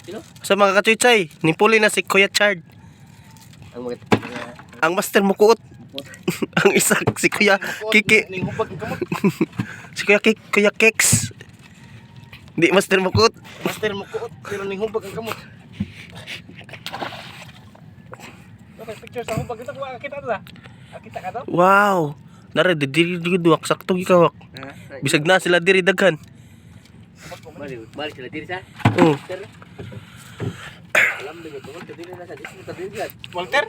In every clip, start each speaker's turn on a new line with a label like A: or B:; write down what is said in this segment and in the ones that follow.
A: Sino?
B: Sa mga kachuchay, nipuli na si Kuya Chard.
A: Ang mga mga
B: Ang master mukuot. Ang isa si Kuya Kiki.
C: Ning hubag ang kamot.
B: Si Kuya Kik, Kuya Keks. Di master mukuot.
C: Master mo kuot pero ning hubag ang kamot. Okay, picture sa hubag ito kuha kita ta. Kita ka to?
B: Wow. Nara di diri di duwak sakto gikawak. Bisag na sila diri daghan.
A: Mali, mali sila diri sa.
B: Oh.
A: Sir. Alam mo tungod diri na sa diri sa diri sa.
C: Walter?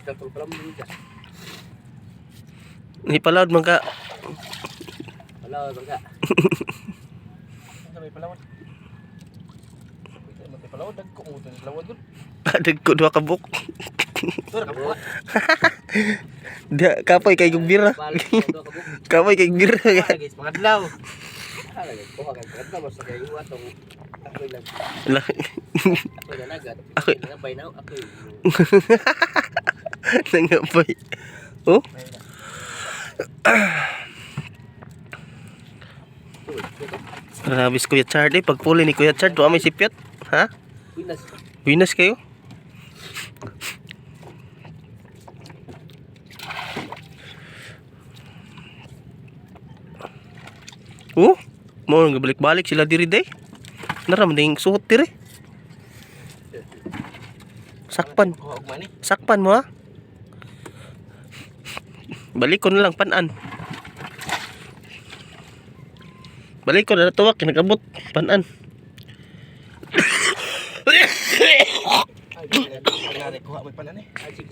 A: Sa alam mo ka.
B: Ni palawd man ka.
A: Wala bangka.
C: Sa may palawod. Wait, may palawod dagko mo to palawod gud.
B: Dagko duha ka buok.
C: Tur ka po.
B: Di kapoy kay gugbira.
A: Balik do ka buk.
B: Kapoy kay gugbira.
C: Guys, mga adlaw.
A: Ala ko ka ka mas kay atong ako lang ako nanagat.
B: Ako-
A: Nangabay na ako.
B: Nangapay. Oh, grabe si Kuya Chard eh. Pagpuli ni Kuya Chard, wa may sipyat. Ha?
A: Winas.
B: Winas kayo? Oh, mo nang balik-balik sila diri day. Nara man ding suot diri. Sakpan.
C: Kuha og mani.
B: Sakpan mo ha. Balik ko na lang panan. Balik ko na tuwak kinagabot panan.
C: Ay, kuha may panan eh.
A: Ay, sige.